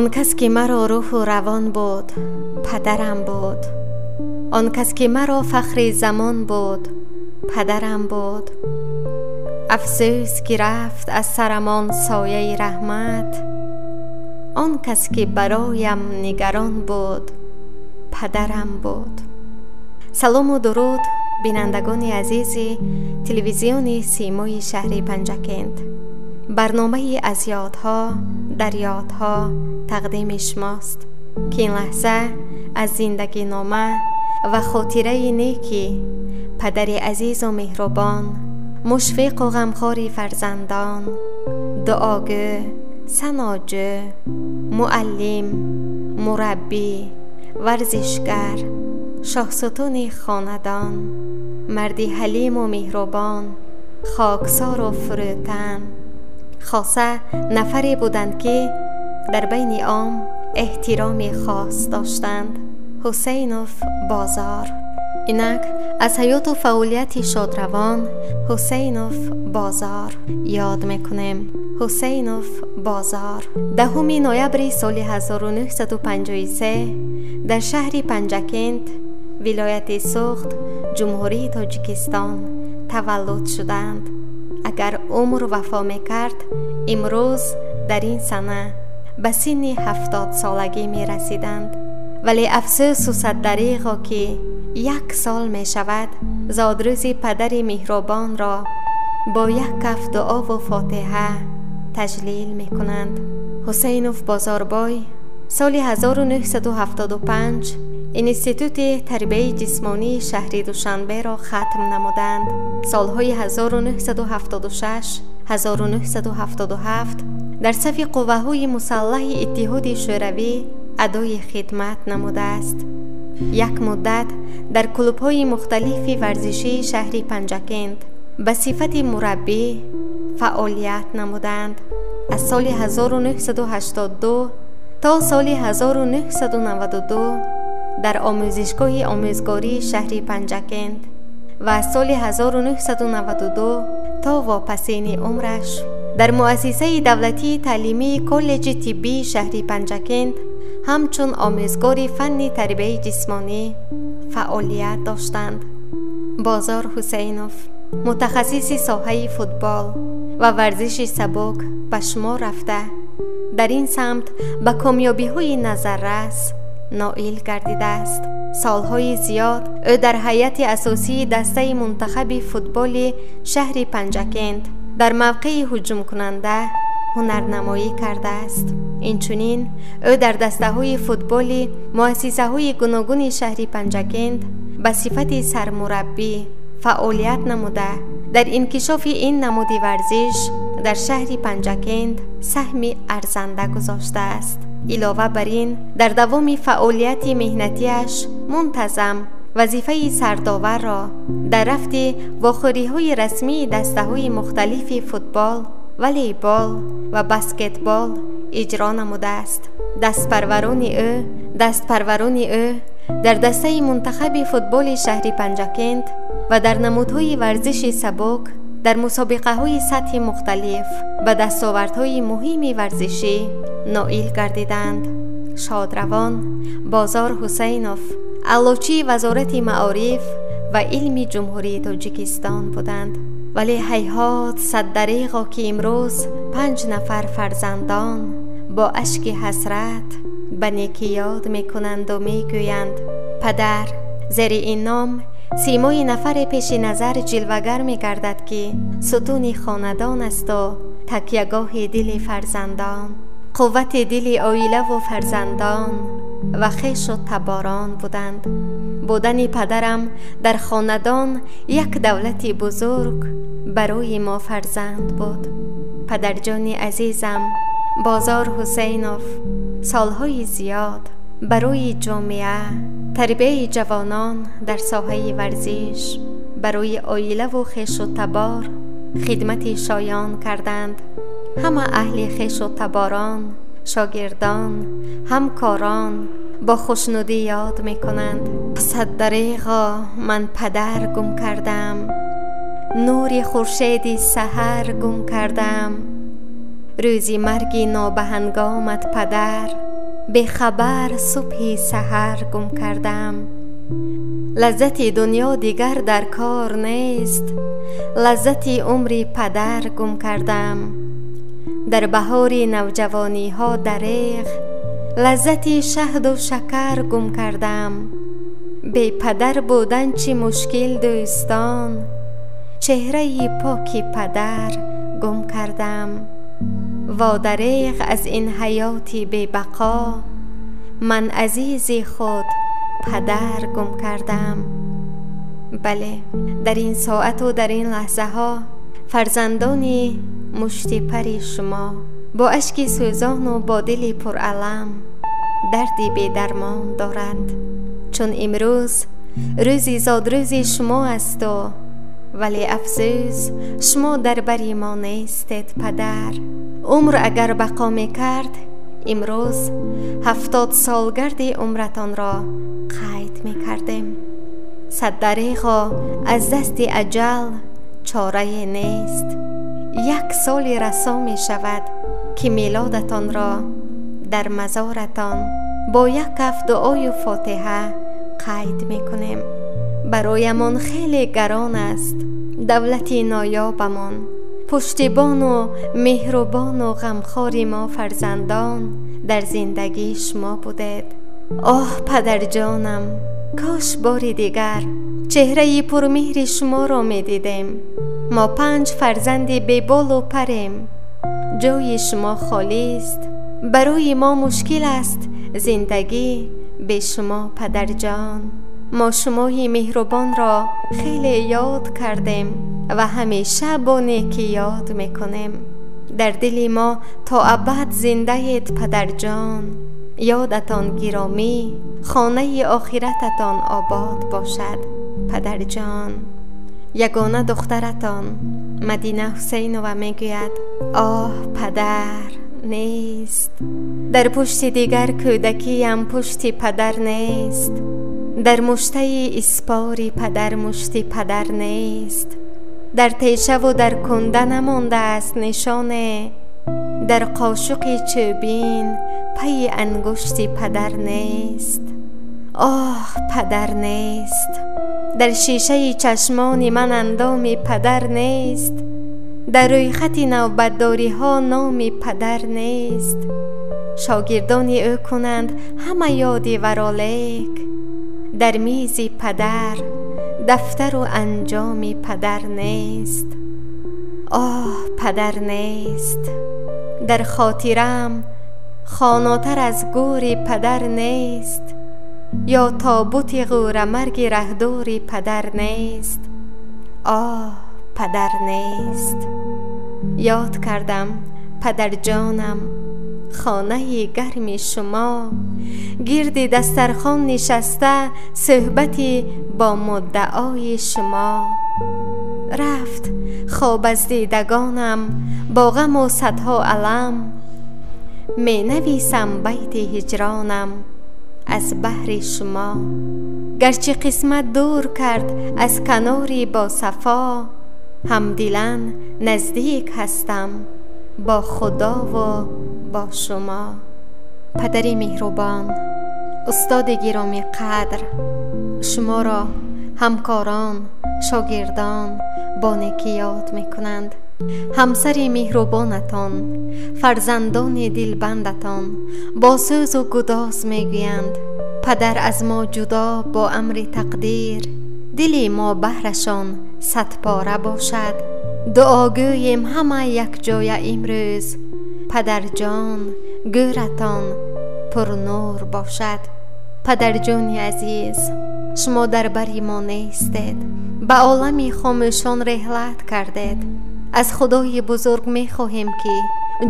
Он кас ки маро рӯҳу равон буд, падарам буд. Он кас ки маро фахри замон буд, падарам буд. Афсӯс ки рафт аз сарам он сояи раҳмат. Он кас ки бароям нигарон буд, падарам буд. Салому дуруд, бинандагони азизи телевизиони Симои шаҳри Панҷакент. Барномаи аз ёдҳо дар ёдҳо тақдими шумост, ки ин лаҳза аз зиндагинома ва хотираи неки падари азизу меҳрубон, мушфиқу ғамхори фарзандон, дуогӯ, саноҷӯ, муаллим, мураббӣ, варзишгар, шоҳсутуни хонадон, марди ҳалиму меҳрубон, хоксору фурӯтан, хоса нафаре буданд, ки дар байни ом эҳтироми хос доштанд. Ҳусейнов Бозор. Инак аз ҳаёту фаъолияти шодравон Ҳусейнов Бозор ёд мекунем. Ҳусейнов Бозор 10 ноябри соли 1953 дар шаҳри Панҷакент, вилояти Суғд, Ҷумҳурии Тоҷикистон таваллуд шуданд. Агар умр вафо мекард, имрӯз дар ин сана ба синни 70-солагӣ мерасиданд. Вале афсӯсу саддареғо, ки як сол мешавад, зодрӯзи падари меҳрубонро бо як каф дуову фотиҳа таҷлил мекунанд. Ҳусейнов Бозорбой соли 1975 Институти тарбияи ҷисмонии шаҳри Душанберо хатм намуданд. Солҳои 1976 1977 дар сафи қувваҳои мусаллаҳи Иттиҳоди Шӯравӣ адои хидмат намудааст. Як муддат дар клубҳои мухталифи варзишии шаҳри Панҷакент ба сифати мураббӣ фаъолият намуданд. Аз соли 1982 то соли 1992 дар омӯзишгоҳи омӯзгории шаҳри Панҷакент ва аз соли 1992 то вопасини умраш дар муассисаи давлатии таълимии коллеҷи тиббии шаҳри Панҷакент ҳамчун омӯзгори фанни тарбияи ҷисмонӣ фаъолият доштанд. Бозор Ҳусейнов мутахассиси соҳаи футбол ва варзиши сабук ба шумор рафта, дар ин самт ба комёбиҳои назаррас ноил гардидааст. Солҳои зиёд ӯ дар ҳайати асосии дастаи мунтахаби футболи шаҳри Панҷакент дар мавқеи ҳуҷумкунанда ҳунарнамоӣ кардааст. Инчунин ӯ дар дастаҳои футболи муассисаҳои гуногуни шаҳри Панҷакент ба сифати сармураббӣ фаъолият намуда, дар инкишофи ин намуди варзиш дар шаҳри Панҷакент саҳми арзанда гузоштааст. Илова бар ин, дар давоми фаъолияти меҳнатиаш мунтазам вазифаи сардоварро дар рафти вохӯриҳои расмии дастаҳои мухталифи футбол, волейбол ва баскетбол иҷро намудааст. Дастпарварони ӯ дар дастаи мунтахаби футболи шаҳри Панҷакент ва дар намудҳои варзиши сабук дар мусобиқаҳои сатҳи мухталиф ба дастовардҳои муҳими варзишӣ ноил гардиданд. Шодравон Бозор Ҳусейнов аълочии Вазорати маориф ва илми Ҷумҳурии Тоҷикистон буданд. Вале ҳайҳот, саддареғо, ки имрӯз 5 нафар фарзандон бо ашки ҳасрат ба некӣ ёд мекунанду мегӯянд: падар. Зери ин ном симои нафаре пеши назар ҷилвагар мегардад, ки сутуни хонадон асту такягоҳи дили фарзандон, қуввати дили оилаву фарзандон ва хешу таборон буданд. Будани падарам дар хонадон як давлати бузург барои мо фарзанд буд. Падарҷони азизам Бозор Ҳусейнов солҳои зиёд барои ҷомеа, тарбияи ҷавонон дар соҳаи варзиш, барои оилаву хешу табор хидмати шоён карданд. Ҳама аҳли хешу таборон, шогирдон, ҳамкорон бо хушнудӣ ёд мекунанд. Саддареғо, ман падар гум кардам, нури хуршеди саҳар гум кардам. Рӯзи марги нобаҳангомат, падар, Бехабар субҳи саҳар гум кардам. Лаззати дунё дигар дар кор нест, лаззати умри падар гум кардам. Дар баҳори навҷавониҳо дареғ, лаззати шаҳду шакар гум кардам. Бепадар будан чӣ мушкил дӯстон, чеҳраи поки падар гум кардам. Водареғ аз ин ҳаёти бебақо, ман азизи худ падар гум кардам. Бале, дар ин соату дар ин лаҳзаҳо фарзандони муштипари шумо бо ашки сӯзону бо дили пуралам дарди бедармон доранд, чун имрӯз рӯзи зодрӯзи шумо асту, вале афсӯс, шумо дар бари мо нестед падар. Умр агар бақо мекард, имрӯз 70 солгарди умратонро қайд мекардем. Саддареғо аз дасти аҷал чорае нест. Як соли расо мешавад, ки мелодатонро дар мазоратон бо як каф дуою фотиҳа қайд мекунем. Бароямон хеле гарон аст давлати ноёбамон, пуштибону меҳрубону ғамхори мо фарзандон дар зиндагии шумо будед. Оҳ, падарҷонам, кош бори дигар чеҳраи пурмеҳри шуморо медидем. Мо 5 фарзанди беболу парем, ҷои шумо холист. Барои мо мушкил аст зиндагӣ бе шумо падарҷон. Мо шумои меҳрубонро хеле ёд кардем ва ҳамеша бо некӣ ёд мекунем. Дар дили мо то абад зиндаед падарҷон. Ёдатон гиромӣ, хонаи охирататон обод бошад падарҷон. Ягона духтаратон Мадина Ҳусейнова мегӯяд: оҳ, падар нест. Дар пушти дигар кӯдакиям пушти падар нест. Дар муштаи испори падар мушти падар нест. Дар тешаву дар кунда намондааст нишоне. Дар қошуқи чӯбин пайи ангушти падар нест. Оҳ, падар нест. Дар шишаи чашмони ман андоми падар нест. Дар рӯйхати навбатдориҳо номи падар нест. Шогирдони ӯ кунанд ҳама ёди варолек. Дар мизи падар дафтару анҷоми падар нест. Оҳ, падар нест. Дар хотирам хонотар аз гӯри падар нест. Ё тобути ғӯрамарги раҳдури падар нест. Оҳ, падар нест. Ёд кардам падарҷонам, хонаи гарми шумо, гирди дастархон нишаста суҳбати бо муддаои шумо. Рафт хоб аз дидагонам бо ғаму садҳо алам. Менависам байти ҳиҷронам аз баҳри шумо. Гарчи қисмат дур кард аз канори босафо, ҳамдилан наздик ҳастам бо худову бо шумо. Падари меҳрубон, устоди гиромиқадр, шуморо ҳамкорон, шогирдон бо некӣ ёд мекунанд. Ҳамсари меҳрубонатон, фарзандони дилбандатон бо сӯзу гудоз мегӯянд: падар аз мо ҷудо бо амри тақдир, дили мо баҳрашон садпора бошад. Дуогӯем ҳама якҷоя имрӯз, падарҷон гӯратон пурнур бошад. Падарҷони азиз, шумо дар бари мо нестед, ба олами хомӯшон реҳлат кардед. Аз худои бузург мехоҳем, ки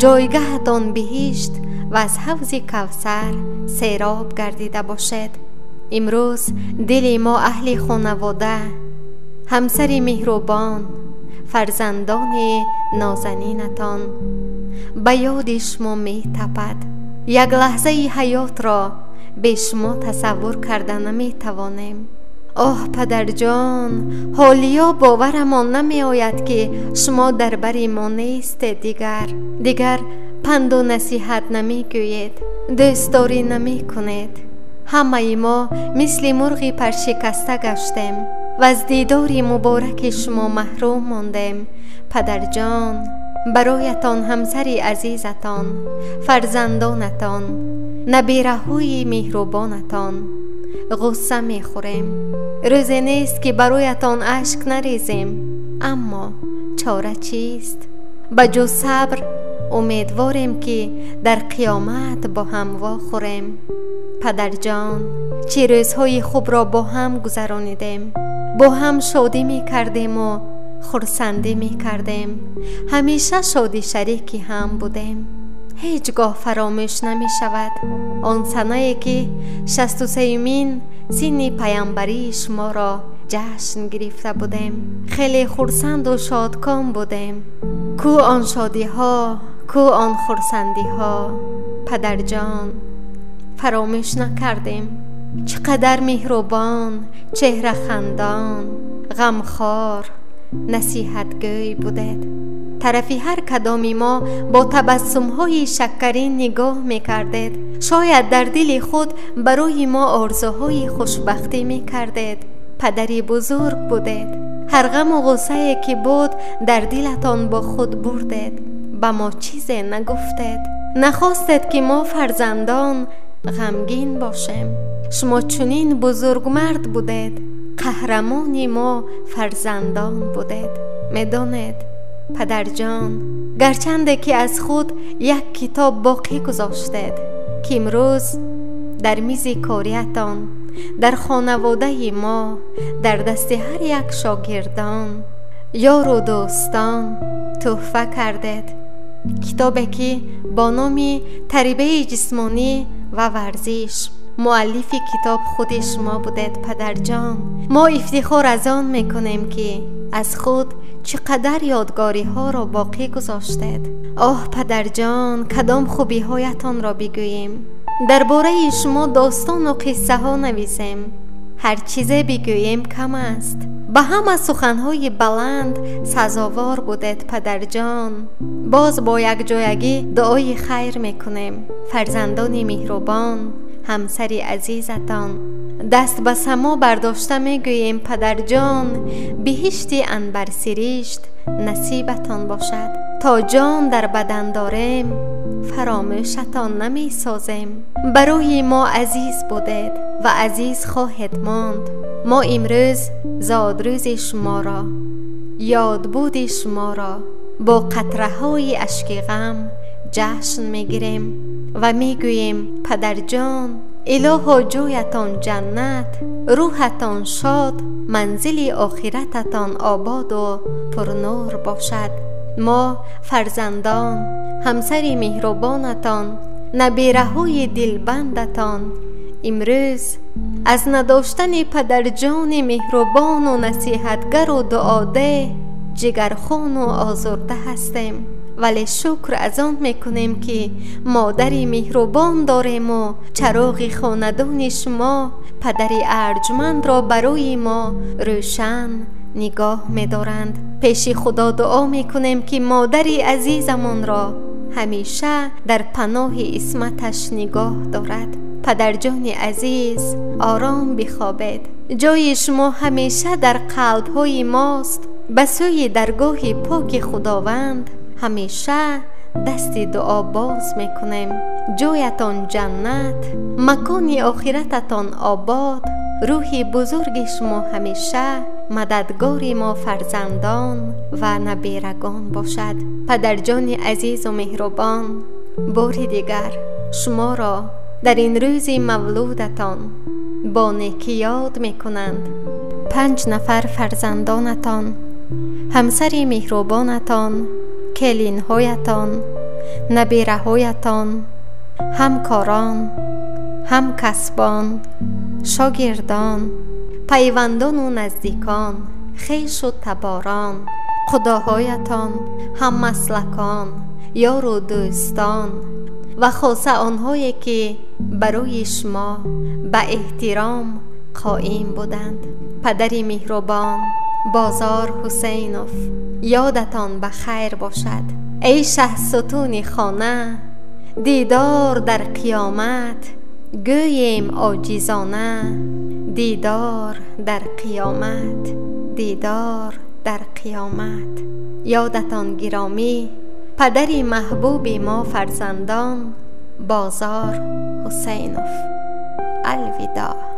ҷойгаҳатон биҳишт ва аз ҳавзи Кавсар сероб гардида бошед. Имрӯз дили мо аҳли хонавода, ҳамсари меҳрубон, фарзандони нозанинатон ба ёди шумо метапад. Як лаҳзаи ҳаётро бе шумо тасаввур карда наметавонем. Оҳ, падарҷон, ҳолиё боварамон намеояд, ки шумо дар бари мо нестед. Дигар панду насиҳат намегӯед, дӯстдорӣ намекунед. Ҳамаи мо мисли мурғи паршикаста гаштем ва аз дидори мубораки шумо маҳрум мондем. Падарҷон, бароятон ҳамсари азизатон, фарзандонатон, набираҳои меҳрубонатон ғусса мехӯрем. Рӯзе нест, ки бароятон ашк нарезем, аммо чора чист? Ба ҷуз сабр умедворем, ки дар қиёмат бо ҳам вохӯрем. Падарҷон, чӣ рӯзҳои хубро бо ҳам гузаронидем, бо ҳам шодӣ мекардему хурсандӣ мекардем, ҳамеша шоди шарики ҳам будем. Ҳеҷ гоҳ фаромӯш намешавад он санае, ки 63-юмин синни паямбарии шуморо ҷашн гирифта будем. Хеле хурсанду шодком будем. Кӯ он шодиҳо, кӯ он хурсандиҳо? Падарҷон, фаромӯш накардем. Чӣ қадар меҳрубон, чеҳрахандон, ғамхор, насиҳатгӯй будед. Тарафи ҳар кадоми мо бо табассумҳои шаккарин нигоҳ мекардед. Шояд дар дили худ барои мо орзуҳои хушбахтӣ мекардед. Падари бузург будед. Ҳар ғаму ғуссае ки буд, дар дилатон бо худ бурдед. Ба мо чизе нагуфтед. Нахостед, ки мо фарзандон ғамгин бошем. Шумо чунин бузургмард будед, қаҳрамони мо фарзандон будед. Медонед, падарҷон, гарчанде ки аз худ як китоб боқӣ гузоштед, ки имрӯз дар мизи кориятон, дар хонаводаи мо, дар дасти ҳар як шогирдон, ёру дӯстон тӯҳфа кардед. Китобе, ки бо номи «Тарбияи ҷисмонӣ ва варзиш», муаллифи китоб худи шумо будед. Падарҷон, мо ифтихор аз он мекунем, ки аз худ чӣ қадар ёдгориҳоро боқӣ гузоштед. Оҳ, падарҷон, кадом хубиҳоятонро бигӯем? Дар бораи шумо достону қиссаҳо нависем. Ҳар чизе бигӯем, кам аст. Ба ҳама суханҳои баланд сазовор будед, падарҷон. Боз бо якҷоягӣ дуои хайр мекунем. Фарзандони меҳрубон, ҳамсари азизатон даст ба само бардошта мегӯем: падарҷон, биҳишти анбарсиришт насибатон бошад. То ҷон дар бадан дорем, фаромӯшатон намесозем. Барои мо азиз будед ва азиз хоҳед монд. Мо имрӯз зодрӯзи шуморо, ёдбуди шуморо бо қатраҳои ашки ғам ҷашн мегирем ва мегӯем: падарҷон, илоҳо, ҷоятон ҷаннат, рӯҳатон шод, манзили охирататон ободу пурнур бошад. Мо фарзандон, ҳамсари меҳрубонатон, набираҳои дилбандатон имрӯз аз надоштани падарҷони меҳрубону насиҳатгару дуодеҳ ҷигархуну озурда ҳастем, вале шукр аз он мекунем, ки модари меҳрубон дорему чароғи хонадони шумо, падари арҷмандро барои мо рӯшан нигоҳ медоранд. Пеши Худо дуо мекунем, ки модари азизамонро ҳамеша дар паноҳи исматаш нигоҳ дорад. Падарҷони азиз, ором бихобед. Ҷои шумо ҳамеша дар қалбҳои мост. Ба сӯи даргоҳи поки Худованд ҳамеша дасти дуо боз мекунем. Ҷоятон ҷаннат, макони охирататон обод, рӯҳи бузурги шумо ҳамеша мададгори мо фарзандон ва набирагон бошад. Падарҷони азизу меҳрубон, бори дигар шуморо дар ин рӯзи мавлудатон бо некӣ ёд мекунанд панҷ нафар фарзандонатон, ҳамсари меҳрубонатон, келинҳоятон, набираҳоятон, ҳамкорон, ҳамкасбон, шогирдон, пайвандону наздикон, хешу таборон, худоҳоятон, ҳаммаслакон, ёру дӯстон ва хоса онҳое, ки барои шумо ба эҳтиром Қоим буданд. Падари меҳрубон Бозор Ҳусайнов, ёдатон ба хайр бошад. Эй шаҳсутуни хона, дидор дар қиёмат, гӯем оҷизона, дидор дар қиёмат, дидор дар қиёмат. Ёдатон гиромӣ, падари маҳбуби мо фарзандон Бозор Ҳусайнов. Алвидоъ.